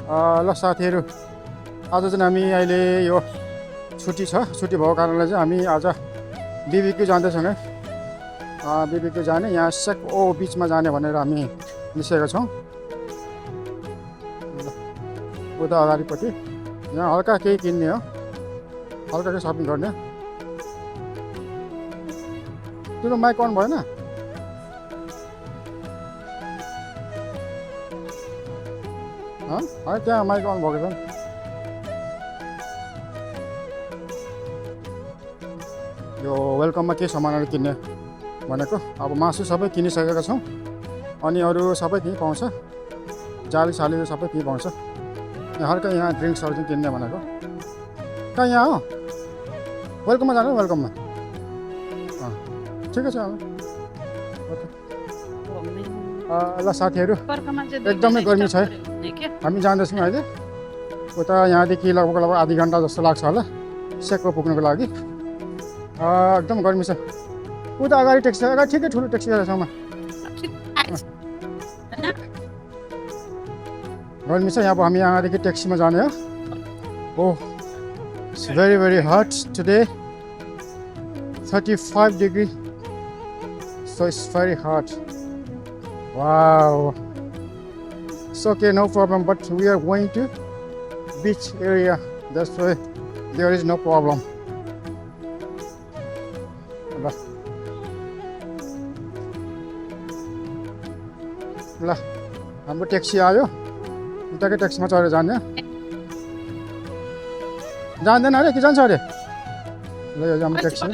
ल साथीहरू आज चाहिँ हामी अहिले यो छुट्टी छ छुट्टी भएको कारणले चाहिँ हामी आज बिबिक्यू जाँदैछौँ है बिबिक्यू जाने यहाँ सेक ओ बिचमा जाने भनेर हामी निस्केका छौँ उता अगाडिपट्टि यहाँ हल्का केही किन्ने हो हल्का केही सपिङ गर्ने तिम्रो माइक अन भएन है त्यहाँ माइक अन भएको छ यो वेलकममा के सामानहरू किन्ने भनेको अब मासु सबै किनिसकेका छौँ अनि अरू सबै त्यहीँ पाउँछ जाली साली सबै त्यहीँ पाउँछ यहाँ हल्का यहाँ ड्रिङ्क्सहरू चाहिँ किन्ने भनेको कहाँ यहाँ हो वेलकममा जानु वेलकममा ठिकै छ ल साथीहरू एकदमै गर्मी छ है हामी जाँदैछौँ अहिले उता यहाँदेखि लगभग आधी घन्टा जस्तो लाग्छ होला सेकको पुग्नुको लागि एकदम गर्मी छ उता अगाडि ट्याक्सी अगाडि ठिकै ठुलो ट्याक्सी ठाउँमा गर्मी छ यहाँ अब हामी यहाँदेखि ट्याक्सीमा जाने हो oh it's very very hot today 35 degree so it's very hot wow it's okay no problem but we are going to beach area that's why there is no problem ल हाम्रो ट्याक्सी आयो उताकै ट्याक्सीमा चढेर जाने जान्दैन अरे कि जान्छ अरे ल यो हाम्रो ट्याक्सी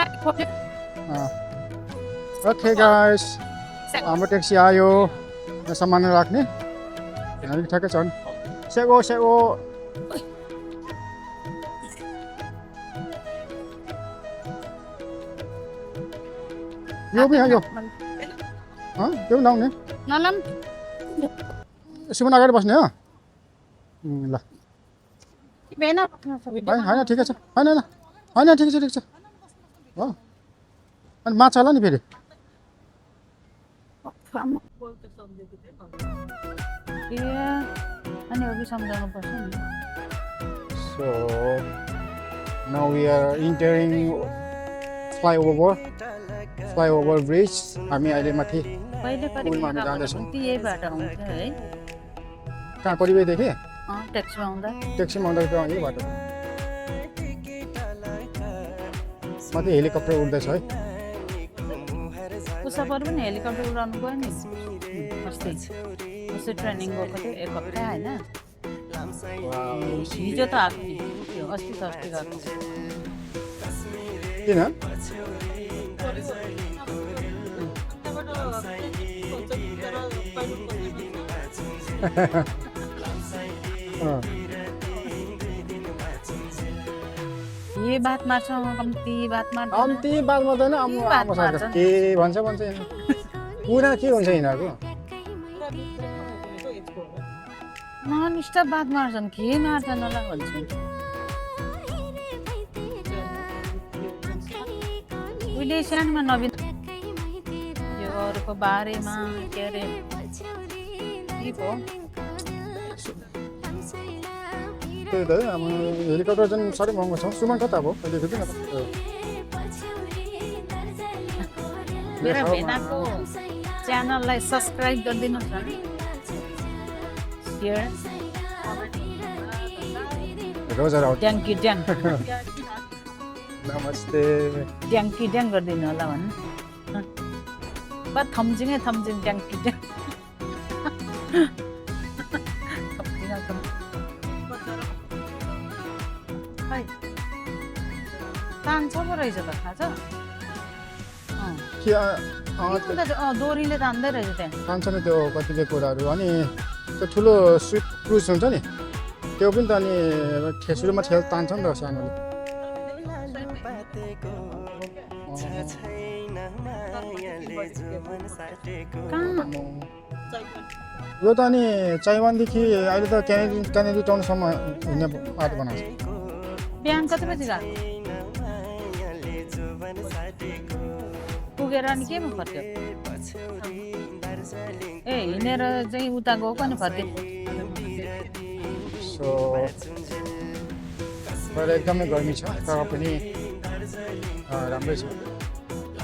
ओके गाइस हाम्रो ट्याक्सी आयो सामान राख्ने हामी ठ्याक्कै छन् सेगो सेगो यो पनि यो त्यो पनि लाउने सिमन अगाडि बस्ने हो ल होइन ठिकै छ होइन होइन होइन ठिकै छ हो अनि माछा होला नि फेरि So now we are entering flyover bridge हामी अहिले माथि पुलमा हामी जाँदैछौँ कहाँ परिवेदेखि ट्याक्सीमा आउँदा यही बाटो माथि हेलिकप्टर उड्दैछ है उसपर पनि हेलिकप्टर उडाउनु गयो नि अस्ति उसै ट्रेनिङ गएको थियो एक हप्ता होइन हिजो त आएको नि त्यो अस्ति गएको किन ये बात मार्छ कम्ती बात मार्छ कम्ती बात मार्दैन के भन्छ पुरा के हुन्छ यिनीहरूको नन स्टप बात मार्छन् के मार्छन् होला भन्छ उहिले सानोमा नवीन यो अरूको बारेमा के अरे के पो त्यही त अब हेलिकप्टर चाहिँ साह्रै महँगो छ सुमन कता अब अहिले फेरि मेरो भेनाको च्यानललाई सब्सक्राइब गरिदिनुहोस् न शेयर रोजर आउट ट्याङ्की ट्याङ नमस्ते ट्याङ्की ट्याङ गरिदिनु होला भन्नु थम्जिङै थम्जिङ ट्याङ्की ट्याङ तान्छ पो रहेछ त थाहा छ दोरीले तान्दै रहेछ त्यहाँ तान्छ नि त्यो कतिपय कुराहरू अनि त्यो ठुलो स्विफ्ट क्रुज हुन्छ नि त्यो पनि त अनि सुरुमा तान्छ नि त सानोले यो त अनि चाइवानदेखि अहिले त क्यानेडी टाउनसम्म हिँड्ने बाटो बनाएको छ बिहान कति बजी गएको पुगेर अनि केमा फर्क्यो ए हिँडेर चाहिँ उता गएको नि फर्क्यो सो तर एकदमै गर्मी छ तर पनि राम्रै छ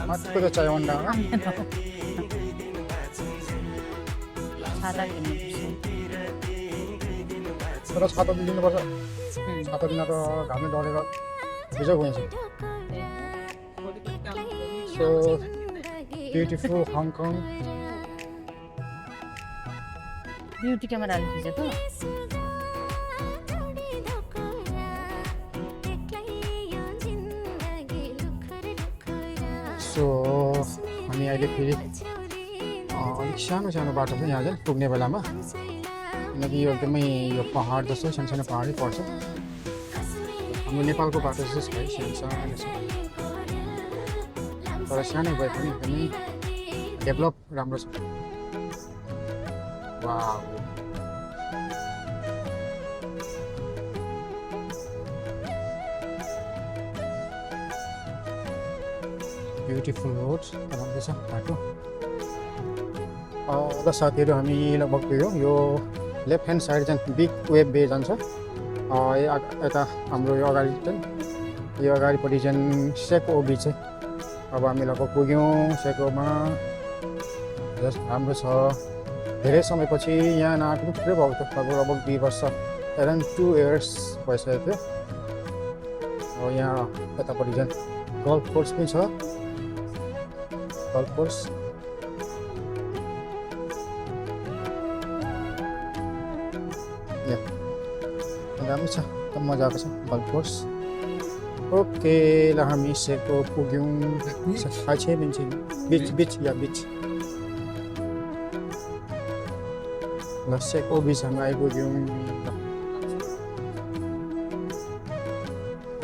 माथिको त चाय अन्डा छाता किन्नुपर्छ तर छाता दिनुपर्छ छाता बिना त घामले डढेर बिजोग हुन्छ सो ब्युटिफुल हङकङ ब्युटी क्यामेराले खिचेको सो हामी अहिले फेरि अलिक सानो सानो बाटो छ यहाँ चाहिँ पुग्ने बेलामा किनकि यो एकदमै यो पहाड जस्तो सानो सानो पहाडै पर्छ हाम्रो नेपालको बाटो जस्तो छ है सानो छ तर सानै भए पनि एकदमै डेभलप राम्रो छ वाउ ब्युटिफुल रोड राम्रो छ बाटो र साथीहरू हामी लगभग पुग्यौँ यो लेफ्ट ह्यान्ड साइड चाहिँ बिग वेब बे जान्छ यता हाम्रो यो अगाडि चाहिँ यो अगाडिपट्टि चाहिँ सेको बिच चाहिँ अब हामी लगभग पुग्यौँ सेकोमा जस्ट राम्रो छ धेरै समयपछि यहाँ नआएको पनि थुप्रै भएको थियो लगभग 2 वर्ष एराउन्ड 2 इयर्स भइसकेको थियो अब यहाँ यतापट्टि चाहिँ गल्फ कोर्स पनि छ गल्फ कोर्स राम्रो छ एकदम मजाको छ गल्फ कोर्स ओके ल हामी सेको पुग्यौँ बिच ल सेको बिच हामी आइपुग्यौँ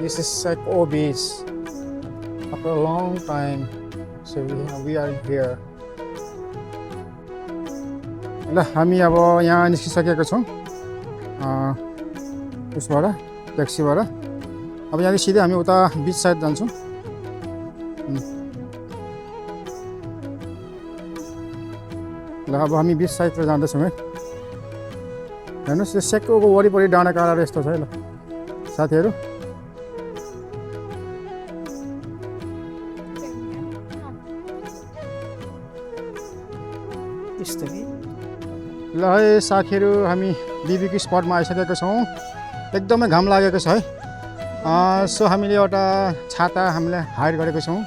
दिस इज सेको beach after a long time so we are here ल हामी अब यहाँ निस्किसकेका छौँ उसबाट ट्याक्सीबाट अब यहाँदेखि सिधै हामी उता बिच साइड जान्छौँ ल अब हामी बिच साइडतिर जाँदैछौँ है हेर्नुहोस् यो सेकोको वरिपरि डाँडा काँडाहरू यस्तो छ है ल साथीहरू ल है साथीहरू हामी बिबीक्यू स्पटमा आइसकेका छौँ एकदमै घाम लागेको छ है सो हामीले एउटा छाता हामीले हायर गरेको छौँ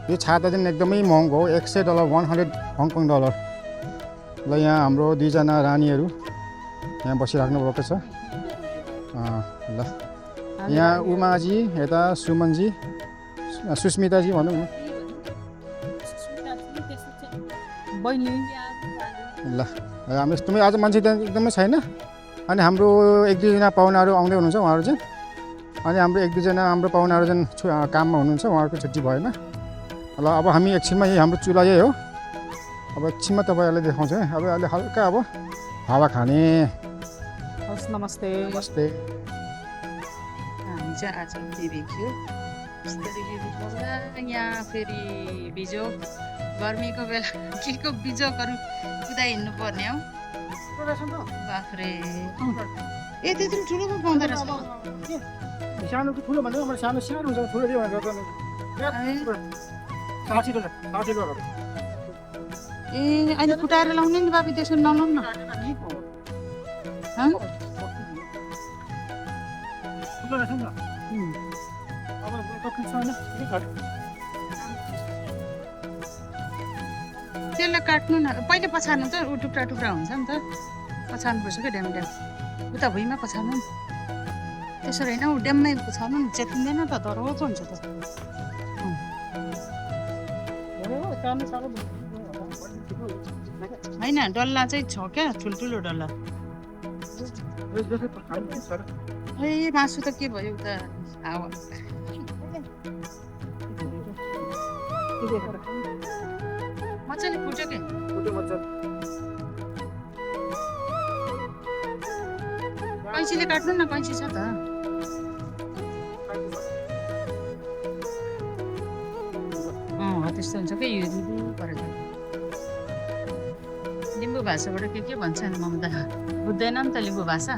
यो छाता चाहिँ एकदमै महँगो हो $100 $100 हङकङ डलर ल यहाँ हाम्रो 2 जना रानीहरू यहाँ बसिराख्नु भएको छ ल यहाँ उमाजी यता सुमनजी सुस्मिताजी भनौँ न ल हामी तुम्हें आज मान्छे त्यहाँ एकदमै छैन अनि हाम्रो 1-2 जना पाहुनाहरू आउँदै हुनुहुन्छ उहाँहरू चाहिँ अनि हाम्रो 1-2 जना हाम्रो पाहुनाहरू चाहिँ काममा हुनुहुन्छ उहाँहरूको छुट्टी भएन ल अब हामी एकछिनमा यही हाम्रो चुला यही हो अब एकछिनमा तपाईँहरूलाई देखाउँछु है अब अहिले हल्का अब हावा खाने नमस्ते नमस्ते हामी चाहिँ आज बिबीक्यू यहाँ फेरि बिजोग गर्मीको बेला के को बिजोगहरू कुदाइ हिँड्नु पर्ने हो बाफ्रे ए त्यत्रो ठुलो पो पाउँदो रहेछ सानो कि ठुलो भन्दा मैले सानो सानो हुन्छ ठुलो दियो भनेर ए अहिले फुटाएर लाउने नि बाबी त्यसो नलाउनु न त्यसलाई काट्नु न पहिले पछार्नु त टुक्रा टुक्रा हुन्छ नि त पछार्नुपर्छ क्या ड्याम उता भुइँमा पछार्नु नि त्यसो होइन ऊ ड्याममै पछार्नु नि चेतिँदैन त डराउँदो हुन्छ त होइन डल्ला चाहिँ छ क्या ठुल्ठुलो डल्ला ए मासु त के भयो उता हावा मजाले फुट्यो के कैँचीले काट्नु न कैँची छ त त्यस्तो हुन्छ क्या यो परेर लिम्बू भाषाबाट के भन्छ नि ममता बुझ्दैन नि त लिम्बू भाषा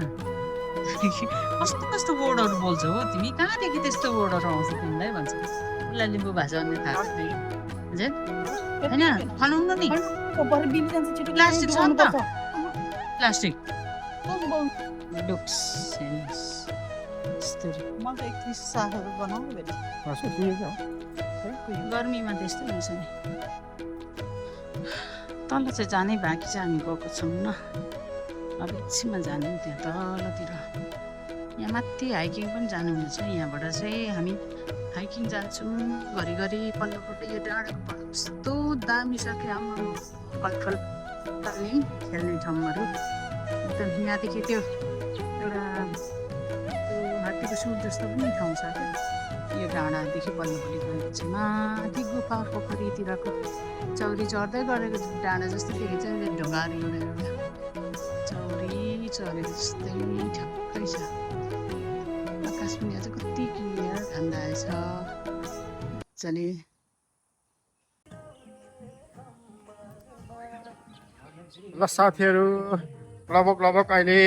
कस्तो कस्तो वर्डहरू बोल्छौ हो तिमी कहाँदेखि त्यस्तो वर्डहरू आउँछ तिमीलाई भन्छ उसलाई लिम्बू भाषा भन्ने थाहा छैन हजुर होइन खनाउनु नि प्लास्टिक छ नि त प्लास्टिक लुक्स गर्मीमा त्यस्तै हुन्छ नि तल चाहिँ जानै बाँकी छ हामी गएको छौँ न अब एकछिनमा जाने त्यहाँ तलतिर यहाँ माथि हाइकिङ पनि जानुहुनेछ यहाँबाट चाहिँ हामी हाइकिङ जान्छौँ घरिघरि पल्लोपट्टि यो डाँडाको बाटो कस्तो दामी छ क्या कलकल ताल्ने खेल्ने ठाउँहरू एकदम यहाँदेखि त्यो एउटा हात्तीको सुर जस्तो पनि ठाउँ छ क्या यो डाँडादेखि पल्लोपट्टि गएपछि माथि गुफा पोखरीतिरको चौरी चढ्दै गरेको डाँडा जस्तो देखिन्छ नि ढुङ्गाहरू एउटा चौरी चढेको जस्तै ठ्याक्कै छ आकाश पनि अझ कति क्लियर ठन्डा छ मजाले ल साथीहरू लगभग अहिले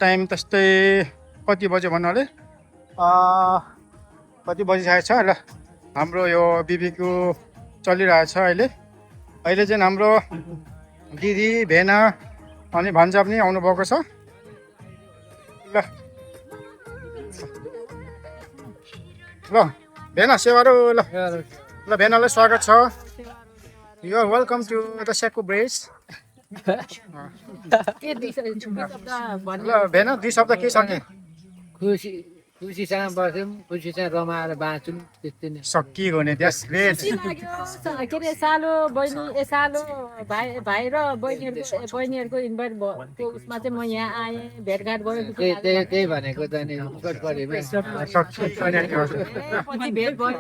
टाइम त्यस्तै कति बज्यो भन्नाले कति बजिसकेको छ ल हाम्रो यो बिबीक्यू चलिरहेछ अहिले चाहिँ हाम्रो दिदी भेना अनि भान्जा पनि आउनुभएको छ ल भेना सेवारो ल भेनालाई स्वागत छ you are welcome to the सेको ब्रेस ल भेना 2 शब्द के छ नि खुसीसँग बस्यौँ खुसीसँग रमाएर बाँचौँ त्यस्तै नै सकिएको नि द्याट्स ग्रेट के अरे सालो बहिनी सालो भाइ र बहिनीहरूको इन्भाइट भएको उसमा चाहिँ म यहाँ आएँ भेटघाट भयो त्यही भनेको त नि पछि भेट भयो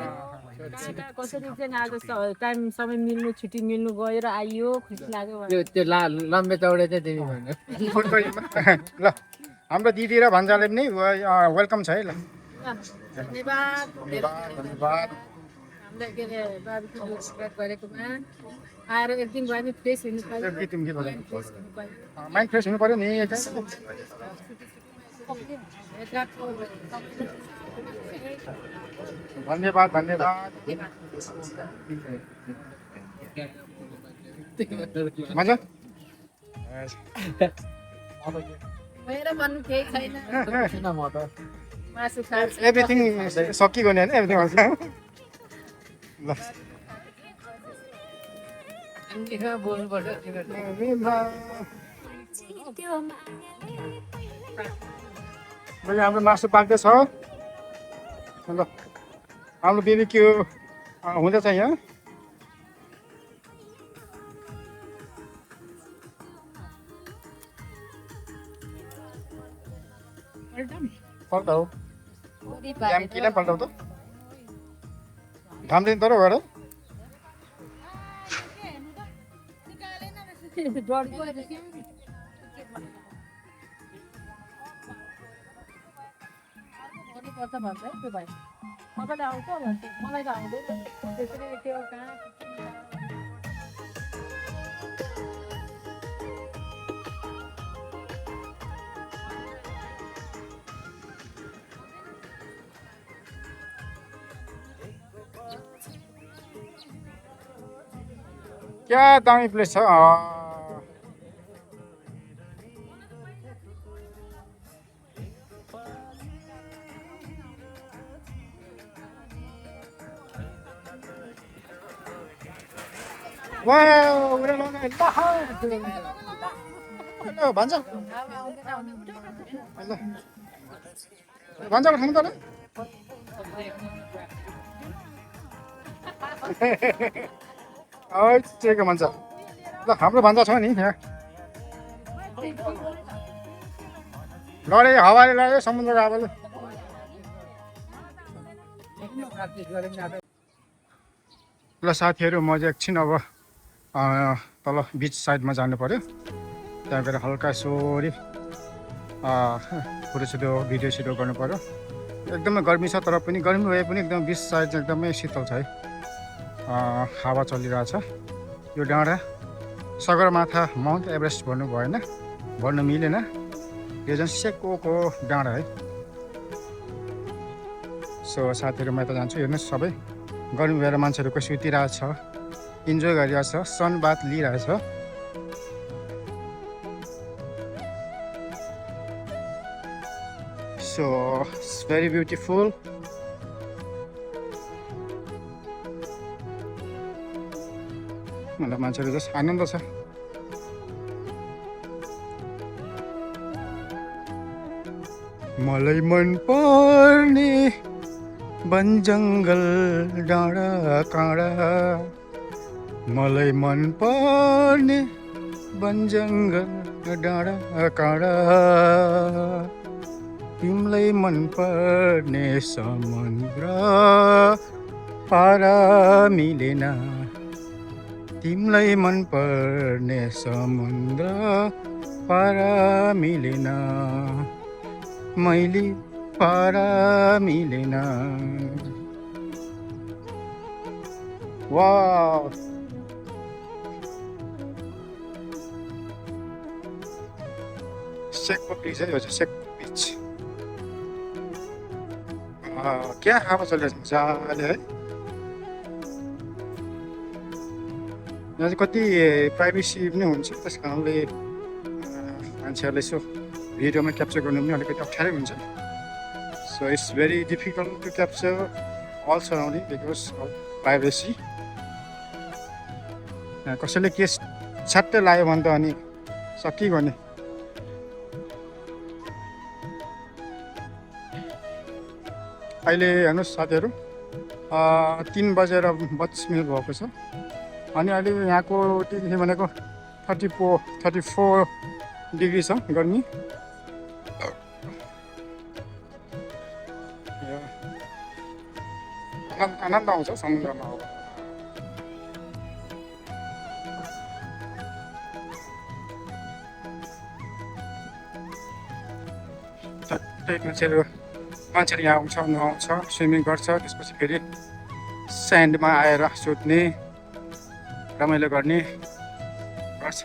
कसरी चाहिँ आज टाइम समय मिल्नु छुट्टी मिल्नु गयो र आइयो खुसी लाग्यो त्यो लम्बे चौडे चाहिँ तिमी भन्नु ल हाम्रो दिदी र भान्जाले पनि वेलकम छ है ल धन्यवाद हामीलाई के अरे बाबुको गरेकोमा आएर एक दिन भयो नि फ्रेस हुनु पायो माइन्ड फ्रेस हुनु पर्यो नि धन्यवाद मजा मेरो भन्नु केही छैन मासु खास एभ्रिथिङ सकिएको नि होइन एभ्रिथिङ हुन्छ ल हाम्रो मासु पाक्दैछ ल हाम्रो बिबीक्यू हुँदैछ यहाँ पल्टाऊ किन पल्टाऊ त घाम दिन तर गएर मलाई त आउँदैन त्यसरी त्यो कहाँ क्या दामी प्लेस छ भन्छ भन्छ खानु त ठिक भन्छ ल हाम्रो भन्छ छ नि यहाँ लडे हावाले लाग्यो समुद्रको हावाले ल साथीहरू म चाहिँ एकछिन अब तल बिच साइडमा जानु पर्यो त्यहाँ गएर हल्का सोरी फोटोसोटो भिडियो सिडियो गर्नु पर्यो एकदमै गर्मी छ तर पनि गर्मी भए पनि एकदम बिच साइड चाहिँ एकदमै शीतल छ है हावा चलिरहेछ यो डाँडा सगरमाथा माउन्ट एभरेस्ट भन्नु भएन भन्न मिलेन यो चाहिँ सेकोको डाँडा है। सो साथीहरू म यता जान्छु। हेर्नुहोस् सबै गर्मी भएर मान्छेहरू कोही सुतिरहेछ, इन्जोय गरिरहेछ, सनबाथ लिइरहेछ। So it's very beautiful. मतलब मान्छेहरू जस्ट आनन्द छ। मलाई मन पर्ने वन जङ्गल डाँडा काँडा, मलाई मन पर्ने वन जङ्गल डाँडा काँडा, तिमीलाई मन पर्ने समुद्र पारा मिलेन, तिमीलाई मन पर्ने समुद्र पारा मिलेन, मैले पारा मिलेन। वाउ सेकको बिच है, यो चाहिँ सेकको बिच। क्या हावा चलिरहेको छ मजाले है। यहाँ चाहिँ कति प्राइभेसी पनि हुन्छ, त्यस कारणले मान्छेहरूले यसो भिडियोमा क्याप्चर गर्नु पनि अलिकति अप्ठ्यारै हुन्छ। So it's very difficult to capture all surrounding because of privacy. कसैले के छ्याट्टै लाग्यो भने त अनि सकिगयो नि। अहिले हेर्नुहोस् साथीहरू 3 बजेर 32 मिनट भएको छ। अनि अहिले यहाँको टिभी भनेको 34 डिग्री छ गर्मी। आनन्द आउँछ समुद्रमा हो। मान्छेहरू यहाँ आउँछ, नुहाउँछ, स्विमिङ गर्छ, त्यसपछि फेरि स्यान्डमा आएर सुत्ने, रमाइलो गर्ने गर्छ।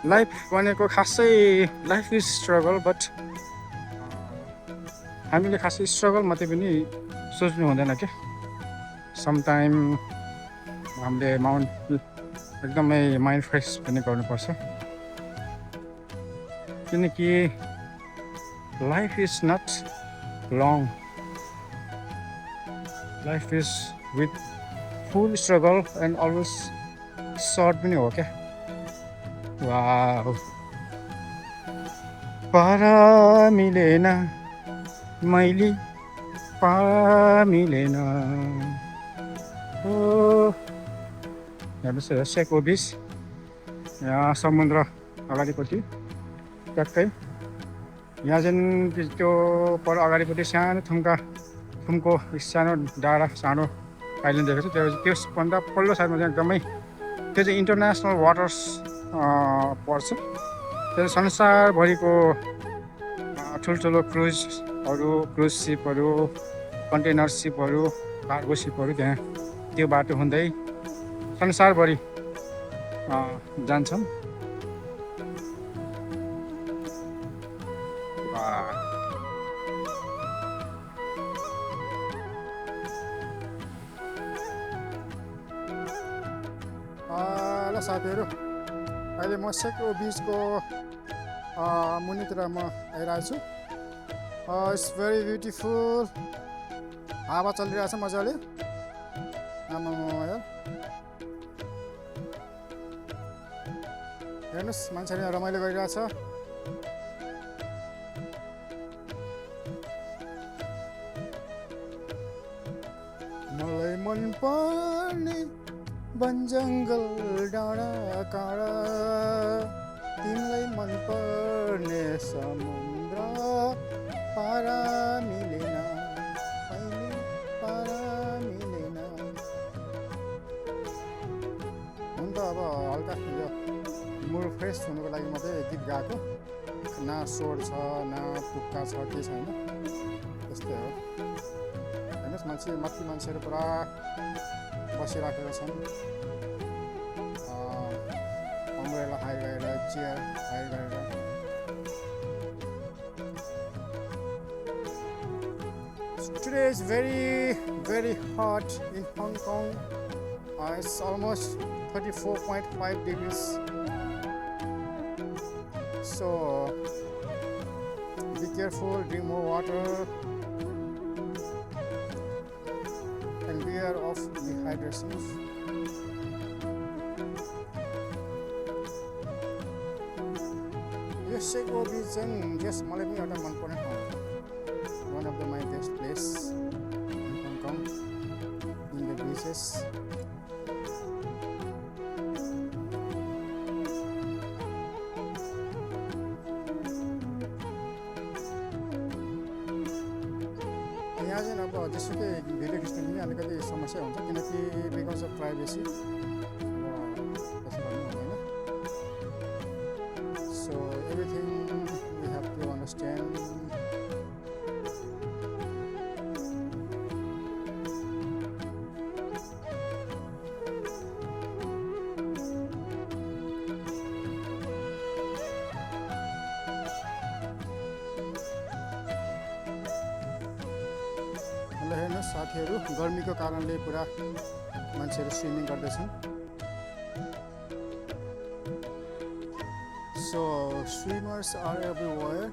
लाइफ भनेको खासै लाइफ इज स्ट्रगल, बट हामीले खासै स्ट्रगल मात्रै पनि सोच्नु हुँदैन क्या। समटाइम हामीले एकदमै माइन्ड फ्रेस पनि गर्नुपर्छ, किनकि life is not long, life is with full struggle and always short पनि हो क्या। वाउ पारा मिलेन, मैले पारा मिलेन। हेर्नुहोस् सेको बिच, यहाँ समुद्र अगाडिपट्टि ट्याक्कै। यहाँ चाहिँ त्यो पर अगाडिपट्टि सानो थुम्को सानो डाँडा, सानो आइल्यान्ड देखेको छ। त्यसभन्दा पल्लो साइडमा चाहिँ एकदमै त्यो चाहिँ इन्टरनेसनल वाटर्स पर्छ। त्यो संसारभरिको ठुल्ठुलो क्रुज सिपहरू, कन्टेनर सिपहरू, कार्गो सिपहरू त्यहाँ त्यो बाटो हुँदै संसारभरि जान्छन्। ल साथीहरू, अहिले म सेको बिचको मुनितिर म आइरहेको छु। It's very beautiful. हावा चलिरहेछ मजाले। हेर्नुहोस् मान्छेले यहाँ रमाइलो गरिरहेछ। मलाई मन पर्ने वन जङ्गल डाँडा काँडा, तिमीलाई मन पर्ने समुद्र पारा मिलेन, अहिले पारा मिलेन। हुन त अब हल्का यो मुड फ्रेस हुनुको लागि मात्रै गीत गाएको, न स्वर छ न तुक्का छ, के छैन, त्यस्तै हो। हेर्नुहोस् माथि मान्छेहरू पुरा बसिराखेका छन्, अम्ब्रेला खाइरहेर चेयर हायर गरेर Today is very hot in Hong Kong. It's almost 34.5 degrees. So be careful, drink more water, and beware of dehydration. Yo Seko Beach चाहिँ जस मलाई पनि एउटा मन पर्ने ठाउँ हो. One of my best place in Hong Kong, in the beaches. यहाँ चाहिँ अब जसुकै भिडियो खिच्नु पनि अलिकति समस्या हुन्छ किनकि because of privacy so everything we have to understand हेर्नुहोस् साथीहरू गर्मीको कारणले पुरा मान्छेहरू स्विमिङ गर्दैछन् सो स्विमर्स आर एभ्रिवेयर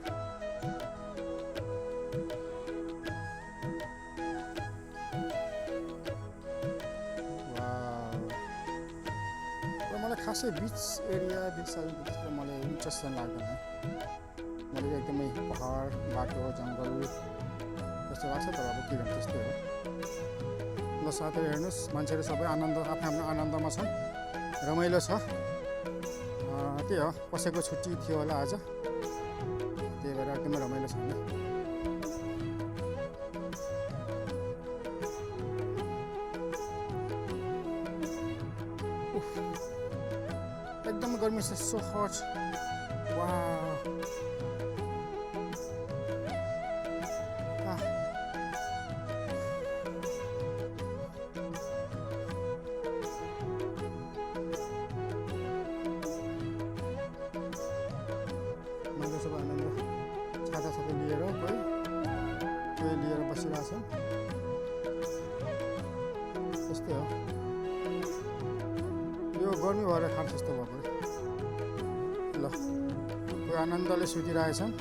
र मलाई खासै बिच एरिया बिच साइडतिर मलाई इन्ट्रेस्ट लाग्दैन मलाई एकदमै पहाड बाटो जङ्गल त्यस्तो लाग्छ तर अब के गर्नु त्यस्तै हो ल साथीहरू हेर्नुहोस् मान्छेहरू सबै आनन्द आफ्नो आनन्दमा छन् रमाइलो छ के हो कसैको छुट्टी थियो होला आज त्यही भएर एकदमै रमाइलो छ एकदम गर्मी छ सो हट वाउ छाता लिएर कोही लिएर बसिरहेछ त्यस्तै हो यो गर्मी भएर खान्छ जस्तो भएको ल कोही आनन्दले सुतिरहेछन्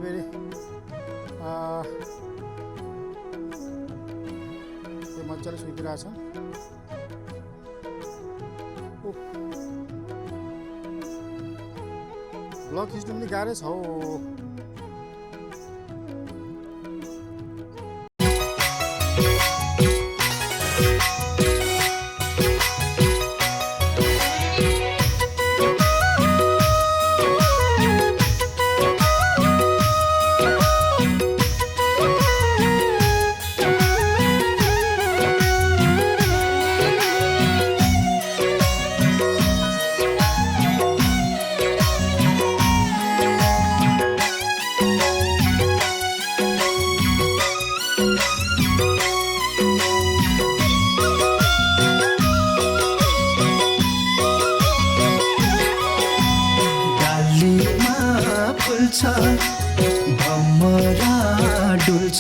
भेरी त्यो मजाले सुतिरहेछन् ब्लग खिच्नु पनि गाह्रै छ हौ भमरा डुल्छ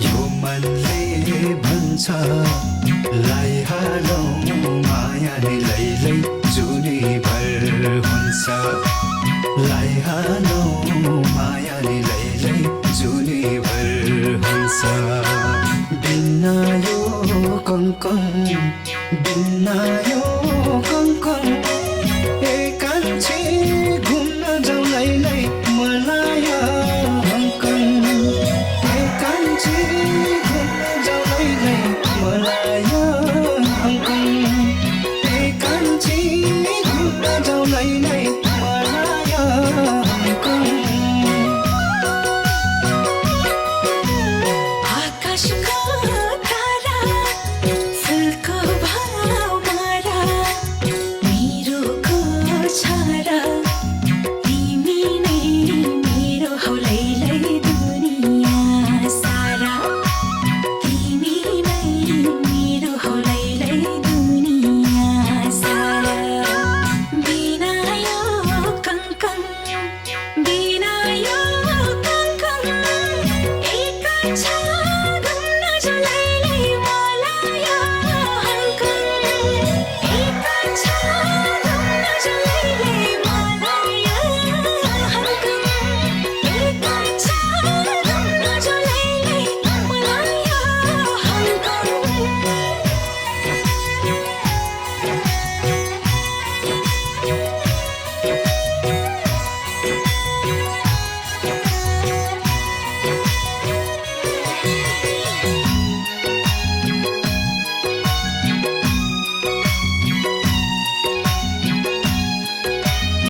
यो मनले भन्छ लाई हालौ मायाले लैलै जुनी भर हुन्छ लाई हालौ मायाले लैलै जुनी भर हुन्छ बिना यो कङ्कन बिना यो कङ्कन